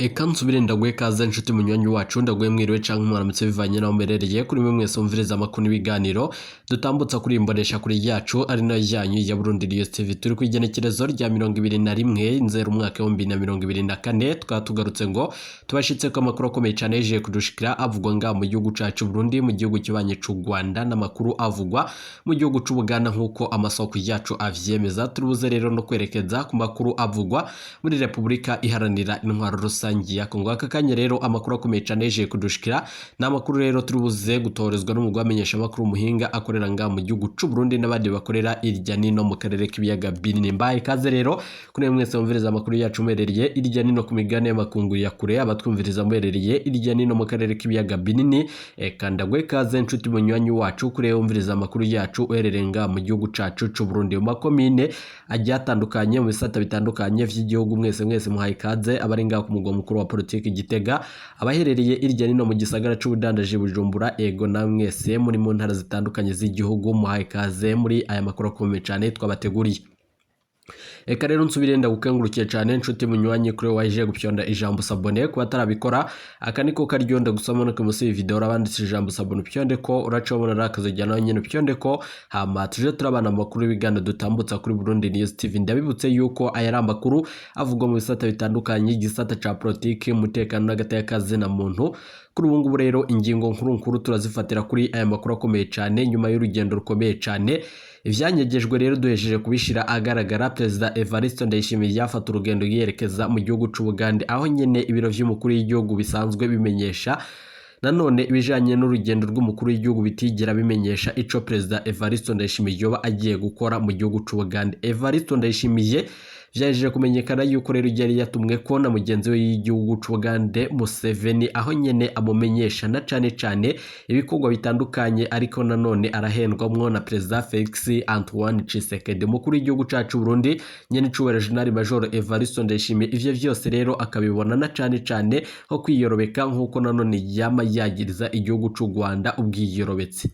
Eka nsubire ndaguhe kaze nshuti munywanyi wacu, ndaguhe mwiriwe canke mwaramutse bivanye naho muherereye. Kuri mwe mwese mumviriza amakuru n'ibiganiro dutambutsa kuri iyi mbonesha kuri yacu ari nayo yanyu ya Burundi News TV. Turi ku igenekerezo rya 21 Nzero umwaka 2024, tukaba tugarutse ngo tubashitse ko amakuru akomeye cane yeje kudushikira avugwa ngaha mu gihugu cacu Burundi, mu gihugu kibanye c'u Rwanda, n'amakuru avugwa mu gihugu c'u Buganda nk'uko amasoko yacu avyemeza. Turibuze rero no kwerekeza ku makuru avugwa muri Repubulika Iharanira Intwaro Rusangi ya Kongo. Aka kanya rero amakuru akomeye cane yeje kudushikira ni amakuru rero turibuze gutorezwa n'umugwi wamenyesha amakuru umuhinga akorera ngaha mu gihugu c'u Burundi n'abandi bakorera irya nino mu karere k'ibiyaga binini. Mbaye ikaze rero kuri mwese mumviriza amakuru yacu muherereye irya nino ku migabane y'amakungu ya kure, abatwumviriza muherereye irya nino mu karere k'ibiyaga binini. Eka ndagwe ikaze nshuti munywanyi wacu kuri wumviriza amakuru yacu uherereye ngaha mu gihugu cacu c'u Burundi, mu makomine agiye atandukanye, mu bisata bitandukanye vy'igihugu. Mwese mwese muhaye ikaze, abari ngaha ku mugwa mukuru wa politiki Gitega, abaherereye irya nino mu gisagara c'ubudandaji Bujumbura, ego na mwese muri mu ntara zitandukanye z'igihugu, muhaye ikaze muri aya makuru akomeye cane twabateguriye. Reka rero nsubire ndagukengurukiye cyane nshuti munywanyi kuri waje gupyonda ijambo s'abonner. Kuba atarabikora, aka niko karyo ndagusaba no munsi y'iyi video urabanditse ijambo s'abonner, upyonde ko uraca ubona rakazojya nawe nyine upyonde ko, hama tuje turabana amakuru y'ibiganiro dutambutsa kuri Burundi News TV. Ndabibutse yuko aya ari amakuru avugwa mu bisata bitandukanye, igisata ca politiki, umutekano n'agateka na muntu. Kuri ubu ngubu rero ingingo nkuru nkuru turazifatira kuri aya makuru akomeye cyane. Nyuma y'urugendo rukomeye cyane, ivyanyegejwe rero duhesheje kubishira agaragara. Perezida Evariste Ndayishimiye yafata urugendo yerekeza mu gihugu c'Ubugande, aho nyene ibiro vy'umukuru w'igihugu bisanzwe bimenyesha nanone ibijanye n'urugendo rw'umukuru w'igihugu bitigera bimenyesha ico Perezida Evariste Ndayishimiye yoba agiye gukora mu gihugu c'Ubugande. Evariste Ndayishimiye vyaje kumenyekana yuko rero yari yatumwe ko na mugenzi we y'igihugu c'Ubugande Museveni, aho nyene amumenyesha na cane cane ibikorwa bitandukanye, ariko nanone arahendwamwo na Perezida Felix Antoine Tshisekedi. Umukuru w'igihugu cacu Burundi, nyene icubahiro General Major Evariste Ndayishimiye, ivyo vyose rero akabibona na cane cane nko kwiyorobeka, nk'uko nanone yama yagiriza igihugu c'u Rwanda ubwiyorobetse.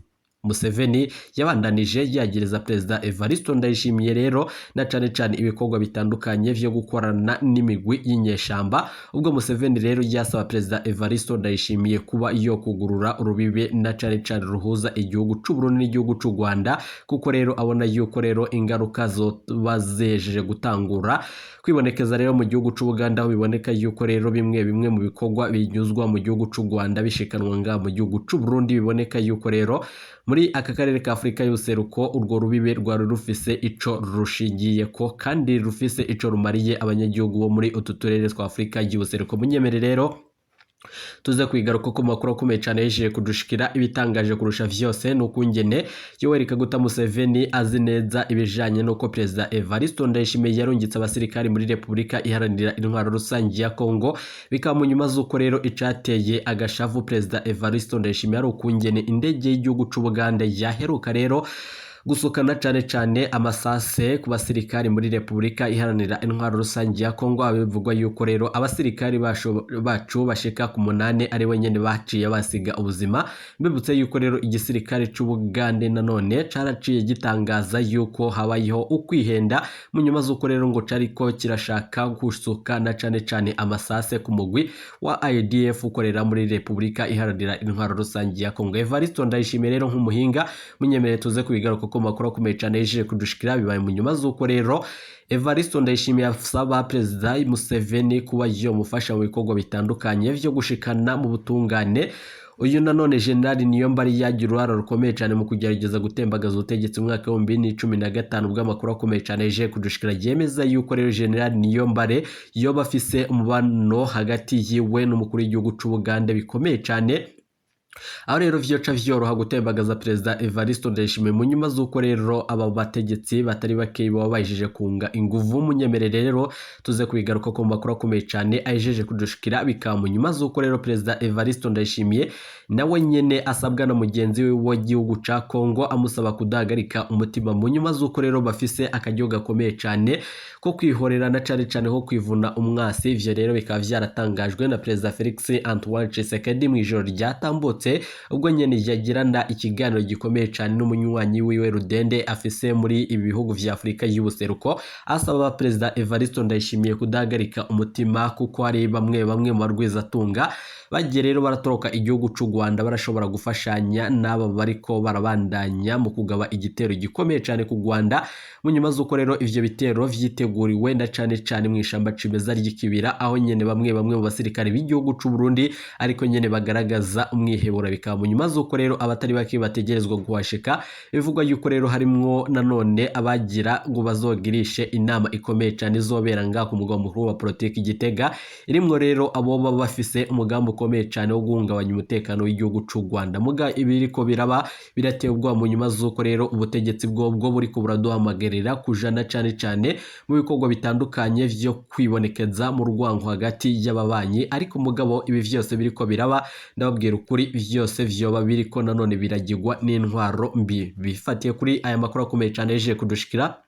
Museveni yabandanije yagiriza Perezida Evariste Ndayishimiye rero na cane cane ibikorwa bitandukanye vyo gukorana n'imigwi y'inyeshamba. Ubwo Museveni rero yasaba Perezida Evariste Ndayishimiye kuba yo kugurura urubibe na cane cane ruhuza igihugu c'u Burundi n'igihugu c'u Rwanda, kuko rero abona yuko rero ingaruka zoba zejeje gutangura kwibonekeza rero mu gihugu c'u Buganda, aho biboneka yuko rero bimwe bimwe mu bikorwa binyuzwa mu gihugu c'u Rwanda bishikanwa ngaha mu gihugu c'u Burundi. Biboneka yuko rero muri aka karere ka Afurika y'ubuseruko urwo rubibe rwari rufise ico rushingiye ko kandi rufise ico rumariye abanyagihugu bo muri utu turere twa Afurika y'ubuseruko. Munyemere rero tuze kwigaruka ku makuru akomeye cyane yejeje kudushikira. Ibitangaje kurusha vyose ni ukungene Yoweri Kaguta Museveni azi neza ibijanye n'uko Perezida Evariste Ndayishimiye yarungitse abasirikari muri Repubulika Iharanira Intwaro Rusange ya Kongo. Bikaba mu nyuma z'uko rero icateye agashavu Perezida Evariste Ndayishimiye ari ukungene indege y'igihugu c'Ubugande yaheruka rero gusukana cane cane amasase ku basirikari muri Repubulika Iharanira Intwaro Rusange ya Kongo. Bivugwa yuko rero abasirikari bacu bashika ku 8 ari bo nyene baciye basiga ubuzima. Mbibutse yuko rero igisirikare c'Ubugande nanone caraciye gitangaza yuko habayeho ukwihenda mu nyuma z'uko rero ngo cariko kirashaka gusuka na cane cane amasase ku mugwi wa IDF ukorera muri Repubulika Iharanira Intwaro Rusange ya Kongo. Evariste Ndayishimiye rero nk'umuhinga, munyemerere tuze kubigaruka ko makuru akomeye cyane yejeje kudushikira. Bibaye mu nyuma z'uko rero Evariste Ndayishimiye asaba Perezida Museveni kuba yomufasha mu bikorwa bitandukanye vyo gushikana mu butungane uyu nanone General Niyombare yagira uruhara rukomeye cyane mu kugerageza gutembagaza ubutegetsi mu mwaka wa 2015. Bw'amakuru akomeye cyane yejeje kudushikira yemeza yuko rero General Niyombare yoba afise umubano hagati yiwe n'umukuru w'igihugu c'Ubugande bikomeye cyane, aho rero vyoca vyoroha gutembagaza Perezida Evariste Ndayishimiye mu nyuma z'uko rero aba bategetsi batari bake baba bahejeje kunga inguvu. Munyemerere rero tuze kubigaruka ku makuru akomeye cyane ahejeje kudushikira. Bikaba mu nyuma z'uko rero Perezida Evariste Ndayishimiye nawe nyene asabwa na mugenzi we w'igihugu ca Kongo, amusaba kudahagarika umutima mu nyuma z'uko rero bafise akaryo gakomeye cyane ko kwihorera na cane cane ko kwivuna umwasi. Ivyo rero bikaba vyaratangajwe na Perezida Felix Antoine Tshisekedi mu ijoro ryatambutse. kahise, ubwo nyene yagirana ikiganiro gikomeye cane n'umunywanyi wiwe Rudende afise muri ibi bihugu vya Afurika y'ubuseruko, asaba Perezida Evariste Ndayishimiye kudahagarika umutima, kuko hari bamwe bamwe mu barwizatunga bagiye rero baratoroka igihugu c'u Rwanda barashobora gufashanya n'aba bariko barabandanya mu kugaba igitero gikomeye cane ku Rwanda, mu nyuma z'uko rero ivyo bitero vyiteguriwe na cane cane mu ishamba cimeza ry'ikibira, aho nyene bamwe bamwe mu basirikare b'igihugu c'u Burundi ariko nyene bagaragaza umwihebura. Bikaba mu nyuma z'uko rero abatari bake bategerezwa guhashika, bivugwa yuko rero harimwo nanone abagira ngo bazogirishe inama ikomeye cane izobera ngaha ku mugwa mukuru wa politiki Gitega, irimwo rero abo baba bafise umugambi ukomeye cane wo guhungabanya umutekano w'igihugu c'u Rwanda. Muga ibiriko biraba birateye ubwoba, mu nyuma z'uko rero ubutegetsi bwobwo buriko buraduhamagarira kujana cane cane mu bikorwa bitandukanye vyo kwibonekeza mu rwango hagati y'ababanyi. Ariko mugabo ibi vyose biriko biraba, ndababwira ukuri, vyose vyoba biriko nanone biragirwa n'intwaro mbi. Bifatiye kuri aya makuru akomeye cane yaje kudushikira,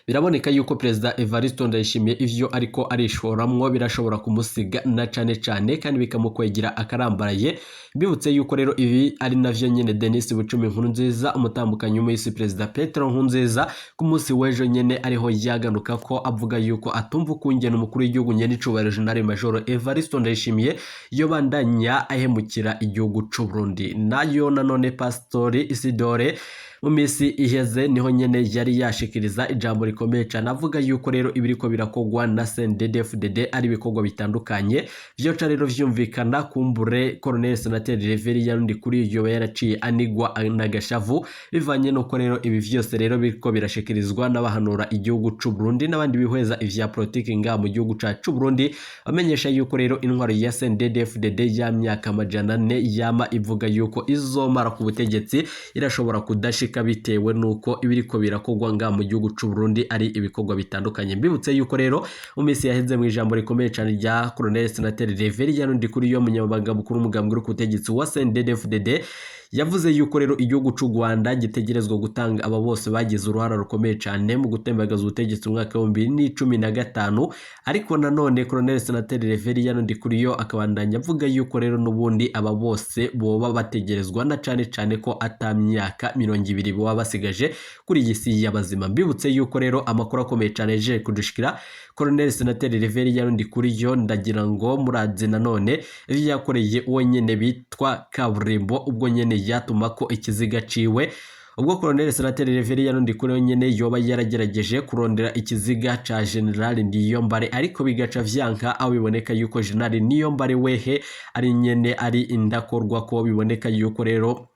biraboneka yuko Perezida Evariste Ndayishimiye ivyo ariko arishoramwo birashobora kumusiga na cane cane kandi bikamukwegera akarambaraye. Bibutse yuko rero ibi ari navyo nyene Denis Bucumi Nkurunziza, umutambukanyi w'umuhisi Perezida Petero Nkurunziza, ku munsi w'ejo nyene ariho yaganuka ko avuga yuko atumva ukungene umukuru w'igihugu nyene icubahiro General Major Evariste Ndayishimiye yobandanya ahemukira igihugu c'u Burundi. Nayo nanone Pastori Isidore mu minsi iheze niho nyene yari yashikiriza ijambo rikomeye cane, avuga yuko rero ibiriko birakogwa na CNDD-FDD ari ibikorwa bitandukanye vyoca rero vyumvikana. Kumbure Colonel Senateri Reverien Ndikuriyo yoba yaraciye anigwa n'agashavu, bivanye nuko rero ibi vyose rero biriko birashikirizwa n'abahanura igihugu c'u Burundi n'abandi bihweza ivya politiki ngaha mu gihugu cacu c'u Burundi, bamenyesha yuko rero intwaro ya CNDD-FDD ya myaka 400 yama ivuga yuko izomara ku butegetsi irashobora kudashika, bitewe nuko ibiriko birakogwa ngaha mu gihugu c'u Burundi ari ibikorwa bitandukanye. Mbibutse yuko rero mu minsi yaheze, mu ijambo rikomeye cane rya Colonel Senateri Reverien Ndikuriyo, umunyamabanga mukuru w'umugambwe uri ku butegetsi wa CNDD-FDD, yavuze yuko rero igihugu c'u Rwanda gitegerezwa gutanga aba bose bagize uruhara rukomeye cane mu gutembagaza ubutegetsi mu mwaka wa 2015. Ariko nanone Colonel Senateri Reverien Ndikuriyo akabandanya avuga yuko rero n'ubundi aba bose boba bategerezwa, na cane cane ko ata myaka 20 boba basigaje kuri iyi si y'abazima. Mbibutse yuko rero amakuru akomeye cane yaje kudushikira, Colonel Senateri Reverien Ndikuriyo, ndagira ngo murazi nanone ivyo yakoreye uwo nyene bitwa Kaburimbo, ubwo nyene yatuma ko ikiziga ciwe, ubwo Colonel Senateri Reverien Ndikuriyo nyene yoba yaragerageje kurondera ikiziga ca General Niyombare, ariko bigaca vyanka, aho biboneka yuko General Niyombare wehe ari nyene ari indakorwa, ko biboneka yuko rero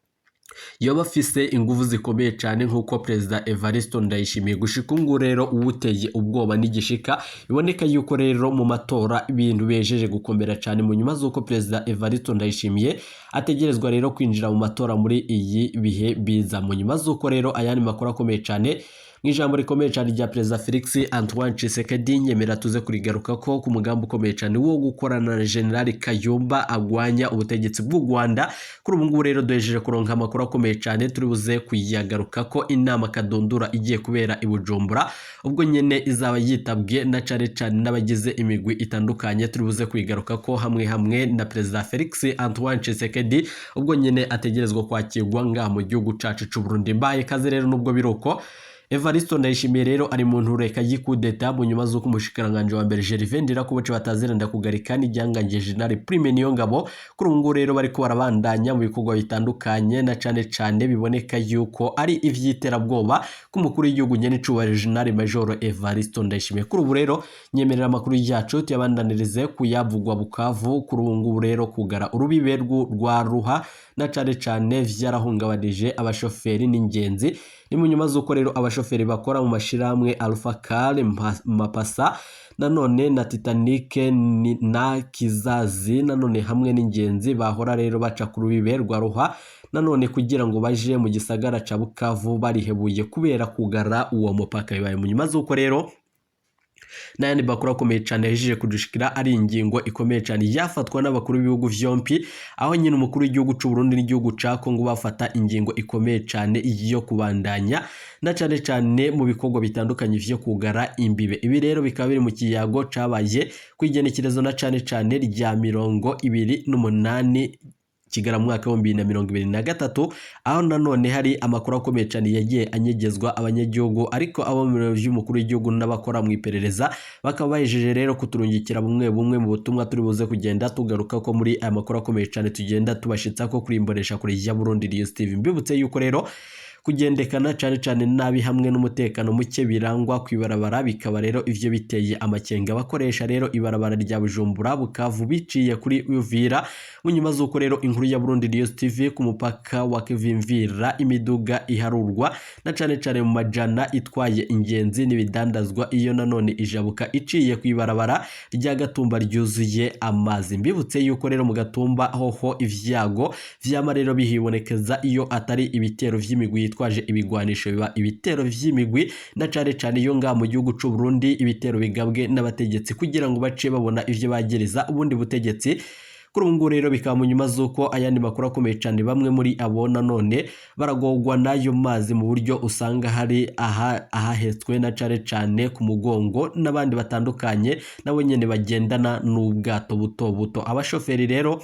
yoba afise inguvu zikomeye cane nk'uko Perezida Evariste Ndayishimiye gushika ubu rero uwuteye ubwoba n'igishika. Biboneka yuko rero mu matora ibintu bejeje gukomera cane, mu nyuma z'uko Perezida Evariste Ndayishimiye ategerezwa rero kwinjira mu matora muri iyi bihe biza. Mu nyuma z'uko rero ayandi makuru akomeye cane, mu ijambo rikomeye cyane rya Perezida Felix Antoine Tshisekedi, nyemera tuze kurigaruka ko ku mugambi ukomeye cyane wo gukorana na General Kayumba agwanya ubutegetsi bw'u Rwanda. Kuri ubu ngubu rero duhejeje kuronka amakuru akomeye cyane, turi buze kuyagaruka ko inama kadundura igiye kubera i Bujumbura, ubwo nyene izaba yitabwe na cane cane n'abagize imigwi itandukanye. Turi buze kuyigaruka ko hamwe hamwe na Perezida Felix Antoine Tshisekedi, ubwo nyene ategerezwa kwakirwa ngaha mu gihugu cacu c'u Burundi. Mbaye kaze rero. Nubwo biruko, Evaristo Ndayishimiye rero ari mu ntureka y'ikudeta, mu nyuma z'uko umushikiranganje wa mbere Gervais Ndirakobuca bataziranda kugarika n'iryangange General Prime Niyongabo, kuri ubu ngubu rero bariko barabandanya mu bikorwa bitandukanye, na cane cane biboneka yuko ari ivy'iterabwoba ku mukuru w'igihugu nyene icubahiro General Major Evaristo Ndayishimiye. Kuri ubu rero nyemerera amakuru yacu tuyabandanirize kuyavugwa Bukavu. Kuri ubu ngubu rero kugara urubibe rwa Ruha na cane cane vyarahungabanije abashoferi n'ingenzi. Ni mu nyuma z'uko rero abashoferi bakora mu mashirahamwe Alpha Car, Mapasa nanone na Titanic na Kizazi, nanone hamwe n'ingenzi bahora rero baca ku rubibe rwa Ruha nanone kugira ngo baje mu gisagara ca Bukavu, barihebuye kubera kugara uwo mupaka. Bibaye mu nyuma z'uko rero n'ayandi makuru akomeye cyane yahejeje kudushikira ari ingingo ikomeye cyane yafatwa n'abakuru b'ibihugu vyompi, aho nyine umukuru w'igihugu c'u Burundi n'igihugu ca Kongo bafata ingingo ikomeye cyane yo kubandanya na cane cane mu bikorwa bitandukanye vyo kugara imbibe. Ibi rero bikaba biri mu kiyago cabaye kw'igenekerezo na cane cane rya 28. Kigarama mu mwaka w'2023, aho nanone hari amakuru akomeye cyane yagiye anyegezwa abanyagihugu, ariko abo mu biro vy'umukuru w'igihugu n'abakora mu iperereza bakaba bahejeje rero kuturungikira bumwe bumwe mu butumwa turi buze kugenda tugaruka ko muri aya makuru akomeye cyane tugenda tubashitsa ko kuri imbonesha kure ya Burundi News TV. Mbibutse yuko rero kugendekana cane cane nabi hamwe n'umutekano muke birangwa kw'ibarabara, bikaba rero ivyo biteye amakenga abakoresha rero ibarabara rya Bujumbura Bukavu biciye kuri Uvira. Mu nyuma z'uko rero inkuru ya Burundi News TV ku mupaka wa Kivimvira imiduga iharurwa na cane cane mu majana itwaye ingenzi n'ibidandazwa, iyo nanone ijabuka iciye kw'ibarabara rya Gatumba ryuzuye amazi. Mbibutse yuko rero mu Gatumba hoho ivyago vyama rero bihibonekeza iyo atari ibitero vy'imigwi yitwaje ibigwanisho, biba ibitero vy'imigwi na cane cane iyo ngaha mu gihugu c'u Burundi, ibitero bigabwe n'abategetsi kugira ngo bace babona ivyo bagereza ubundi butegetsi. Kuri ubu ngubu rero bikaba mu nyuma z'uko ayandi makuru akomeye cyane, bamwe muri abo nanone baragogwa n'ayo mazi mu buryo usanga hari aha ahahetswe na cane cane ku mugongo n'abandi batandukanye nabo nyene bagendana n'ubwato buto buto. Abashoferi rero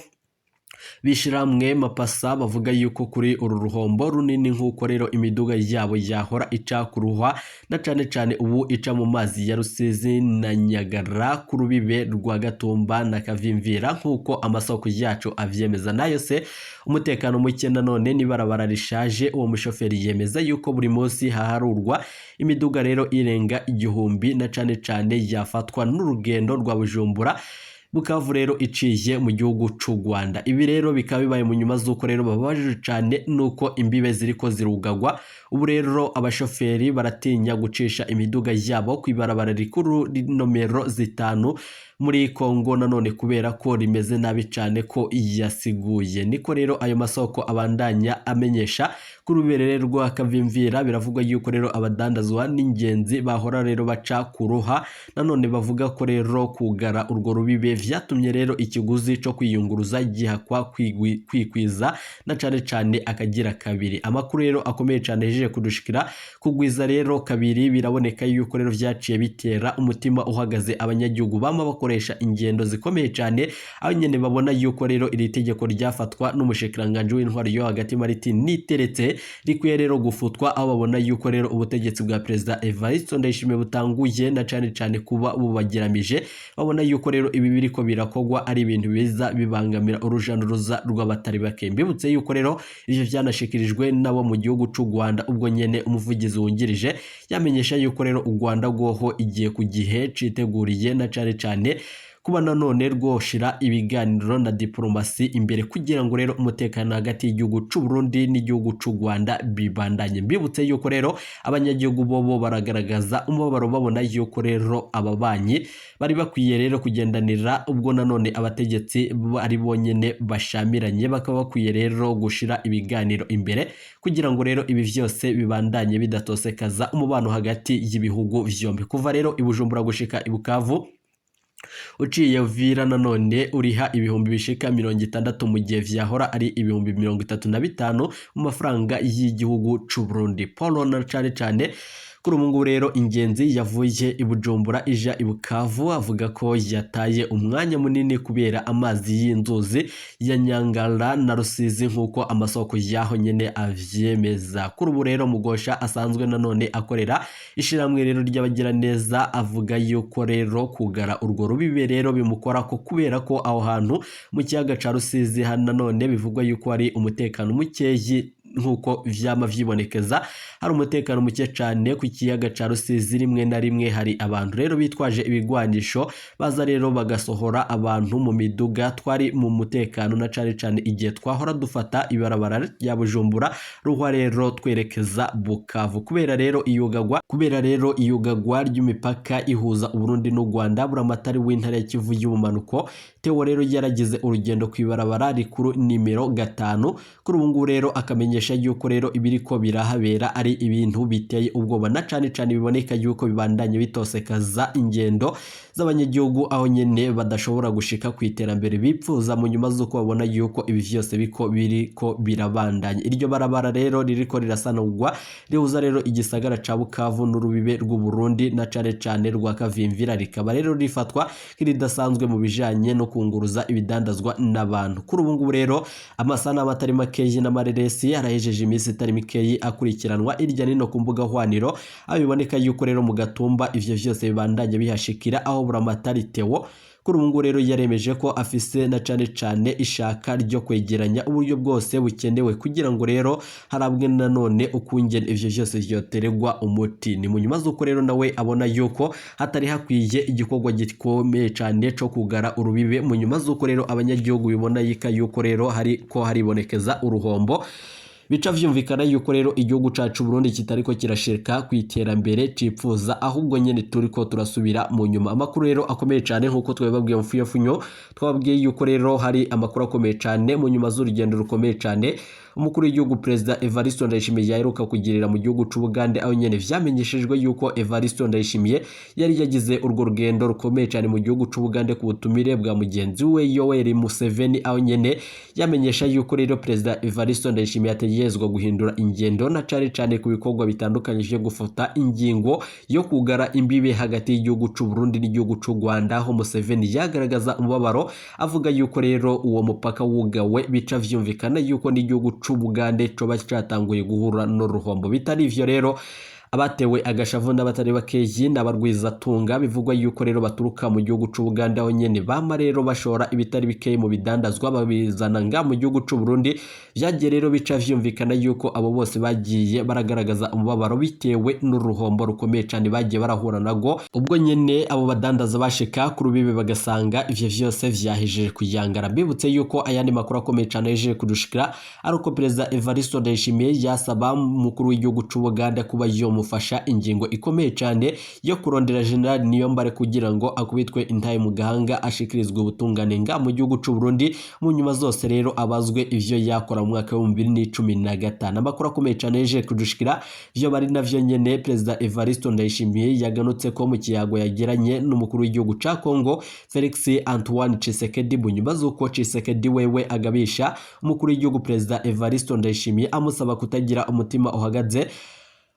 b'ishirahamwe Mapasa bavuga yuko kuri uru ruhombo runini, nk'uko rero imiduga yabo yahora ica kuruhwa na cane cane ubu ica mu mazi ya Rusizi na Nyagara ku rubibe rwa Gatumba na Kavimvira, nk'uko amasoko yacu avyemeza. Nayo se umutekano muke nanone n'ibarabara rishaje. Uwo mushoferi yemeza yuko buri munsi haharurwa imiduga rero irenga 1000 na cane cane yafatwa n'urugendo rwa Bujumbura Bukavu rero iciye mu gihugu c'u Rwanda. Ibi rero bikaba bibaye mu nyuma z'uko rero bababajije cane nuko imbibe ziriko zirugagwa. Ubu rero abashoferi baratinya gucisha imiduga yabo kw'ibarabara rikuru nomero 5 muri Kongo nanone kubera ko rimeze nabi cane ko yasiguye. Niko rero ayo masoko abandanya amenyesha. Ku ruberere rwa Kavimvira biravugwa yuko rero abadandazwa n'ingenzi bahora rero baca kuruha nanone bavuga ko rero kugara urwo rubibe vyatumye rero ikiguzi co kwiyunguruza gihakwa kwikwiza na cane cane akagira kabiri. Amakuru rero akomeye cane hejeje kudushikira, kugwiza rero kabiri biraboneka yuko rero vyaciye bitera umutima uhagaze abanyagihugu bama bakoresha ingendo zikomeye cane, aho nyene babona yuko rero iri tegeko ryafatwa n'umushikiranganji w'intwaro yo hagati Martin Niteretse rikwiye rero gufutwa, aho babona yuko rero ubutegetsi bwa Perezida Evariste Ndayishimiye butanguye na cane cane kuba bubageramije. Babona yuko rero ibi biriko birakogwa ari ibintu biza bibangamira uruja n'uruza rw'abatari bake. Mbibutse yuko rero ivyo vyanashikirijwe nabo mu gihugu c'u Rwanda, ubwo nyene umuvugizi wungirije yamenyesha yuko rero u Rwanda rwoho igihe ku gihe citeguriye na cane cane kuba nanone rwoshira ibiganiro na diplomasi imbere kugira ngo rero umutekano hagati y'igihugu c'u Burundi n'igihugu c'u Rwanda bibandanye. Mbibutse yuko rero abanyagihugu bobo baragaragaza umubabaro, babona yuko rero ababanyi bari bakwiye rero kugendanira, ubwo nanone abategetsi ari bonyene bashamiranye, bakaba bakwiye rero gushira ibiganiro imbere kugira ngo rero ibi vyose bibandanye bidatosekaza umubano hagati y'ibihugu vyombi. Kuva rero i Bujumbura gushika i Bukavu uciye Uvira nanone uriha ibihumbi bishika 60, mu gihe vyahora ari ibihumbi 35 mu mafaranga y'igihugu c'u Burundi. Paul na cane cane kuri ubu ngubu rero ingenzi yavuye i Bujumbura ija i Bukavu avuga ko yataye umwanya munini kubera amazi y'inzuzi ya Nyangara na Rusizi, nk'uko amasoko yaho nyene avyemeza. Kuri ubu rero Mugosha asanzwe nanone akorera ishiramwe rero ry'abagiraneza avuga yuko rero kugara urwo rubibe rero bimukora ko kubera ko aho hantu mu kiyaga ca Rusizi nanone bivugwa yuko hari umutekano mukeyi, nk'uko vyama vyibonekeza hari umutekano muke cane ku kiyaga ca Rusizi. Rimwe na rimwe hari abantu rero bitwaje ibigwanisho baza rero bagasohora abantu mu miduga. Twari mu mutekano na cane cane igihe twahora dufata ibarabara rya Bujumbura Ruhwa rero twerekeza Bukavu. Kubera rero iyugagwa ry'imipaka ihuza Uburundi n'u Rwanda, Buramatari w'intara ya Kivu y'ubumanuko Theo rero yaragize urugendo kw'ibarabara rikuru nimero 5. Kuri ubu ngubu rero akamenyesha Bamenyesha yuko rero ibiriko birahabera ari ibintu biteye ubwoba, na cane cane biboneka yuko bibandanye bitosekaza ingendo z'abanyagihugu, aho nyene badashobora gushika ku iterambere bipfuza mu nyuma z'uko babona yuko ibi vyose biko biriko birabandanya. Iryo barabara rero ririko rirasanurwa rihuza rero igisagara ca Bukavu n'urubibe rw'u Burundi, na cane cane rwa Kavimvira, rikaba rero rifatwa nk'iridasanzwe mu bijanye no kunguruza ibidandazwa n'abantu. Kuri ubu ngubu rero amasanamu atari makeyi n'amareresi arahejeje iminsi itari mikeyi akurikiranwa irya nino ku mbuga hwaniro, aho biboneka yuko rero mu Gatumba ivyo vyose bibandanye bihashikira, aho Buramatari Theo kuri ubu ngubu rero yaremeje ko afise na cane cane ishaka ryo kwegeranya uburyo bwose bukenewe kugira ngo rero harabwe nanone ukungene ivyo vyose vyotererwa umuti. Ni mu nyuma z'uko rero nawe abona yuko hatari hakwiye igikorwa gikomeye cane co kugara urubibe, mu nyuma z'uko rero abanyagihugu bibona yika yuko rero hari ko haribonekeza uruhombo, bica vyumvikana yuko rero igihugu cacu Burundi kitariko kirashika ku iterambere cipfuza, ahubwo nyene turiko turasubira mu nyuma. Amakuru rero akomeye cane, nkuko twabibabwiye mu fuyofunyo, twababwiye yuko rero hari amakuru akomeye cane mu nyuma z'urugendo rukomeye cane umukuru w'igihugu Perezida Evariste Ndayishimiye yaheruka kugirira mu gihugu c'Ubugande, aho nyene vyamenyeshejwe yuko Evariste Ndayishimiye yari yagize urwo rugendo rukomeye cane mu gihugu c'Ubugande ku butumire bwa mugenzi we Yoweri Museveni, aho nyene yamenyesha yuko rero Perezida Evariste Ndayishimiye ategerezwa guhindura ingendo, na cane cane ku bikorwa bitandukanye vyo gufata ingingo yo kugara imbibe hagati y'igihugu c'u Burundi n'igihugu c'u Rwanda, aho Museveni yagaragaza umubabaro avuga yuko rero uwo mupaka wugawe bica vyumvikana yuko n'igihugu c'Ubugande coba catanguye guhura n'uruhombo. Bitari ivyo rero, abatewe agashavu n'abatari bakeyi n'abarwizatunga bivugwa yuko rero baturuka mu gihugu c'Ubugande, aho nyene bama rero bashora ibitari bikeyi mu bidandazwa babizana nga mu gihugu c'u Burundi. Vyagiye rero bica vyumvikana yuko abo bose bagiye baragaragaza umubabaro bitewe n'uruhombo rukomeye cane bagiye barahura nago, ubwo nyene abo badandaza bashika ku rubibe bagasanga ivyo vyose vyahejeje kuyangara. Mbibutse yuko ayandi makuru akomeye cane yahejeje kudushikira ari uko Perezida Evariste Ndayishimiye yasaba umukuru w'igihugu c'Ubugande kuba yomufasha ingingo ikomeye cane yo kurondera General Niyombare kugira ngo akubitwe intaye mu gahanga, ashikirizwe ubutungane nga mu gihugu c'u Burundi, mu nyuma zose rero abazwe ivyo yakora mu mwaka w'ibihumbi 2015. Amakuru akomeye cane yahejeje kudushikira vyo bari navyo nyene Perezida Evariste Ndayishimiye yaganutse ko mu kiyago yagiranye n'umukuru w'igihugu ca Congo Felix Antoine Tshisekedi, mu nyuma z'uko Tshisekedi wewe agabisha umukuru w'igihugu Perezida Evariste Ndayishimiye amusaba kutagira umutima uhagaze,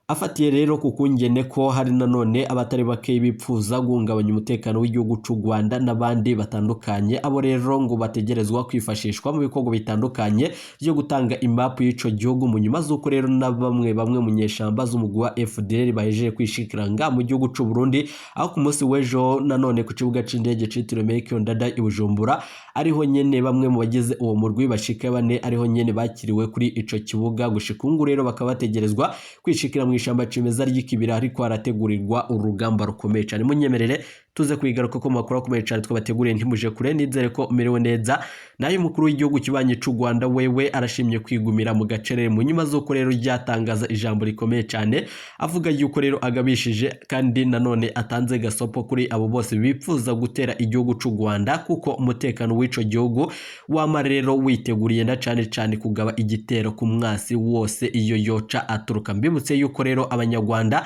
afatiye rero ku kungene ko hari nanone abatari bake bipfuza guhungabanya umutekano w'igihugu c'u Rwanda n'abandi batandukanye. Abo rero ngo bategerezwa kwifashishwa mu bikorwa bitandukanye byo gutanga imapu y'ico gihugu, mu nyuma z'uko rero na bamwe bamwe mu nyeshamba z'umugwi wa FDL bahejeje kwishikira nga mu gihugu c'u Burundi, aho ku munsi w'ejo nanone ku kibuga c'indege citiriwe Melchior Ndadaye i Bujumbura ariho nyene bamwe mu bagize uwo murwi bashika bane ariho nyene bakiriwe kuri ico kibuga. Gushika ubu rero bakaba bategerezwa kwishikira mu ishamba cimeza ry'ikibira, ariko harategurirwa urugamba rukomeye cyane. Munyemerere tuze kwigaruka ko makuru akomeye cyane twabateguriye, ntimuje kure. Nizere ko umerewe neza. Nayo umukuru w'igihugu kibanyi c'u Rwanda wewe arashimye kwigumira mu gacerere, mu nyuma z'uko rero ryatangaza ijambo rikomeye cyane avuga yuko rero agabishije kandi nanone atanze gasopo kuri abo bose bipfuza gutera igihugu c'u Rwanda, kuko umutekano w'ico gihugu wama rero witeguriye na cane cane kugaba igitero ku mwasi wose iyo yoca aturuka. Mbibutse yuko rero abanyarwanda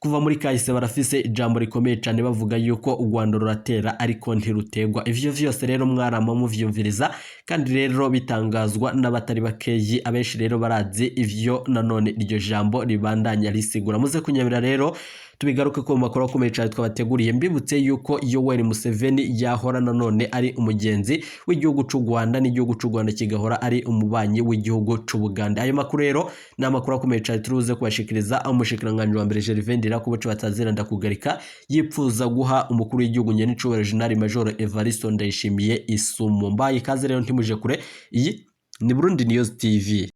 kuva muri kahise barafise ijambo rikomeye cyane bavuga yuko u Rwanda ruratera ariko ntirutegwa. Ivyo vyose rero mwarama muvyumviriza, kandi rero bitangazwa n'abatari bakeyi. Abenshi rero barazi ivyo nanone iryo jambo ribandanya risigura. Muze kunyabira rero tubigaruke ko mu makuru akomeye cyane twabateguriye. Mbibutse yuko Yoweri Museveni yahora nanone ari umugenzi w'igihugu c'u Rwanda, n'igihugu c'u Rwanda kigahora ari umubanyi w'igihugu c'u Buganda. Ayo makuru rero ni amakuru akomeye cyane turuze kubashikiriza, aho umushikiranganji wa mbere Gervais Ndirakobuca batazira ndakugarika yipfuza guha umukuru w'igihugu nyenicubahiro General Major Evariste Ndayishimiye isumo. Mbaye ikaze rero, ntimuje kure. Iyi ni Burundi News TV.